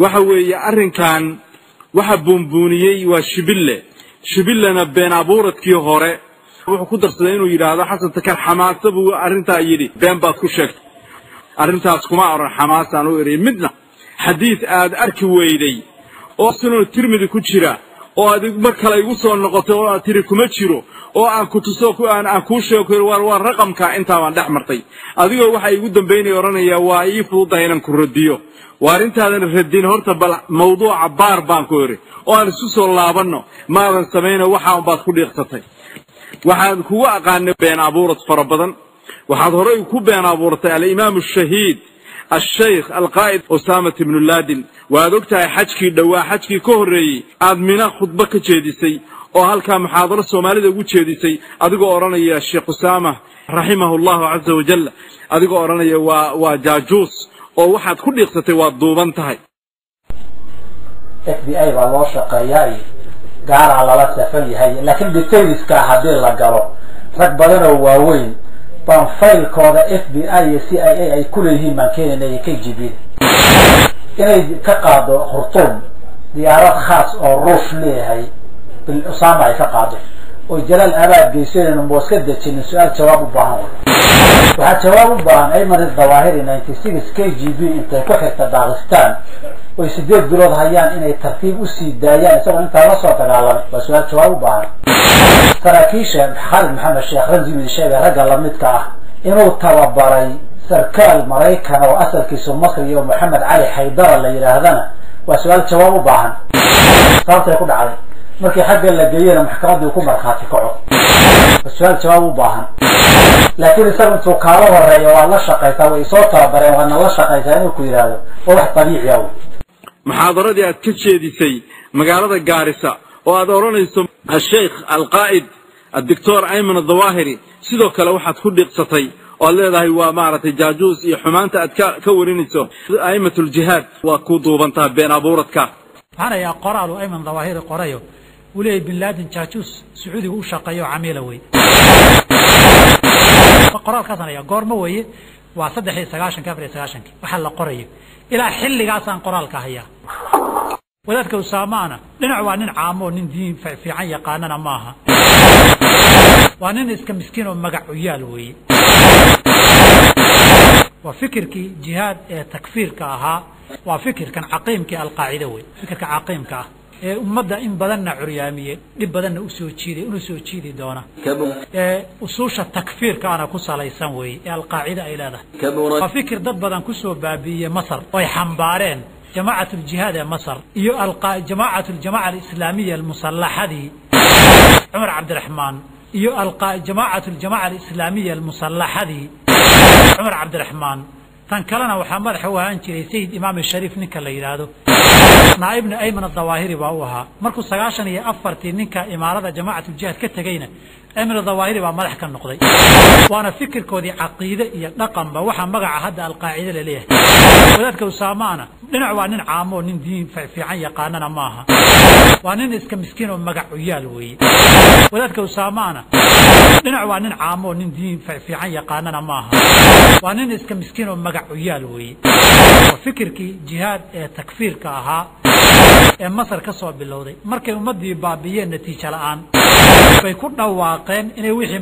Waxa weeye arrinkan waxa buunbuuniyey waa Shibille. Shibillena been abuuradkii hore wuxuu ku darsaday inuu yidhaahdo Xasan Takar xamaasa buu arrintaa yidhi. Been baad ku sheegtay, arrintaas kuma oran xamaasaan u eriyay midna. Xadiid aad arki weyday oo Sunan Tirmidi ku jira oo aad mar kale igu soo noqotay oo aad tiri kuma jiro, oo aan ku tuso aan kuu sheego waa raqamka intaa baan dhex martay, adigoo waxa igu dambaynaya odhanaya waa ii fududahay inaan ku radiyo. Waa arrintaadan radin horta, bal mawduuca baar baan ku idhi oo aan isu soo laabanno, maadan samayno, waxaan baad ku dhiiqsatay. Waxaan kugu aqaanay been abuurad fara badan. Waxaad horey ku been abuuratay Alimaam Ashahiid Ashaykh Alqaa'id Osaamat ibnu Laadin. Waad og tahay xajkii dhowaa, xajkii ka horreeyey, aad Mina khudbo ka jeedisay oo halkaa muxaadaro Soomaalida ugu jeedisay, adigoo odhanaya Sheekh Usaama raximahu Allahu caza wajal, adigoo odhanaya waa jaajuus, oo waxaad ku dhiiqsatay waad duuban tahay. FBI baa loo shaqeeyaa iyo gaalaa lala safan yahay, laakiin detailskaa haddii la galo, rag badan oo waaweyn baan faylkooda FBI iyo CIA ay kuleeyihiin baan keenayna, iyo KGB. Inay ka qaado Khurtuum diyaarad khaas oo Ruush leeyahay bil Usama ay ka qaado oo Jalaal Abaad geysanayno mooska dejinin, su-aal jawaab u baahan wey. Waxaa jawaab u baahan Ayman Dawaahiri 96 KGB intay ku xirta Daakistan oy 8 bilood hayaan inay tartiib usii daayaan isagoo intaa la soo dagaalamay, waa su-aal jawaab u baahan. Saraakiisha Khaalid Maxamed Sheekh Ramzi bin sheegay ragga lamidka ah inuu tababaray sarkaal Maraykan oo asalkiisu Masri oo Moxamed Cali Xaydara la yidhaahdana, waa su-aal jawaab u baahan. Sababtay ku dhacday markii xagga la geeyena maxkamaddii ku markhaati kaco, waa su-aal jawaab u baahan. Laakiin isaga intuu kaala horeeyo waad la shaqaysaa, way soo tababareen, waadna la shaqaysaa inuu ku yidhaahdo, waa wax dabiici ah wey. Muxaadaradii aad ka jeedisay magaalada Gaarisa oo aad odhanayso Asheikh Alqaa'id Adoctor Ayman Adawaahiri, sidoo kale waxaad ku dhiiqsatay oo aad leedahay waa maaragtay jaajuus iyo xumaanta aad ka warinayso a'immatuljihaad, waa ku duubantaha been abuuradka. Waxaan hayaa qoraalu Ayman Dawaahiri qorayo uu leeyahy Bin Laadin jaajuus Sacuudiga u shaqeeyo camiila wey. Qoraalkaasaan hayaa. Goormo weeye? Waa 93-ki, 94-ki waxaa la qorayo. Ilaa xilligaasaan qoraalka hayaa. Wadaadka Usaamaana dhinac waa nin caamo oo nin diin fiican yaqaanana maaha, waa nin iska miskiin oo magac uyaal weeye. Waa fikirkii jihaad ee takfiirka ahaa, waa fikirkan caqiimkii Alqaacide wey, fikirka caqiimka ah ee ummadda in badanna curyaamiyey, dhib badanna usoo jiiday, inuu soo jiidi doona, ee usuusha takfiirka ana ku salaysan weeye ee Alqaacide ay leedahay. Waa fikir dad badan kusoo baabi'iyey Masar oo ay xambaareen Jamacat Aljihaad ee Masar iyo jamacat Aljamaca Alislaamiya almusallaxadii Cumar Cabdiraxmaan iyo jamacat Aljamaca Alislaamiya almusallaxadii Cumar Cabdiraxmaan. Tan kalena waxaa madaxa u ahaan jiray Sayid Imaam Shariif ninka la yidhaahdo, naaibna Ayman Adawaahiri baa u ahaa. Markuu 94-tii ninka imaarada Jamacatuljihaad ka tegeyna, Ayman Adawaahiri baa madax ka noqday. Waana fikirkoodii caqiide iyo dhaqanba waxaa magaca hadda Alqaacide laleeyahay. Wadaadka Usaamaana dhinac waa nin caamo oo nin diin fiican yaqaanana maaha, waa nin iska miskiin oo magac uyaal weeye. Wadaadka Usaamaana dhinac waa nin caamo oo nin diin fiican yaqaanana maaha, waa nin iska miskiin oo magac uyaal weeye. Waa fikirkii jihaad ee takfiirka ahaa ee Masar ka soo bilowday. Markay ummaddii baabi'iyeen natiijo la'aan bay ku dhawaaqeen inay wixii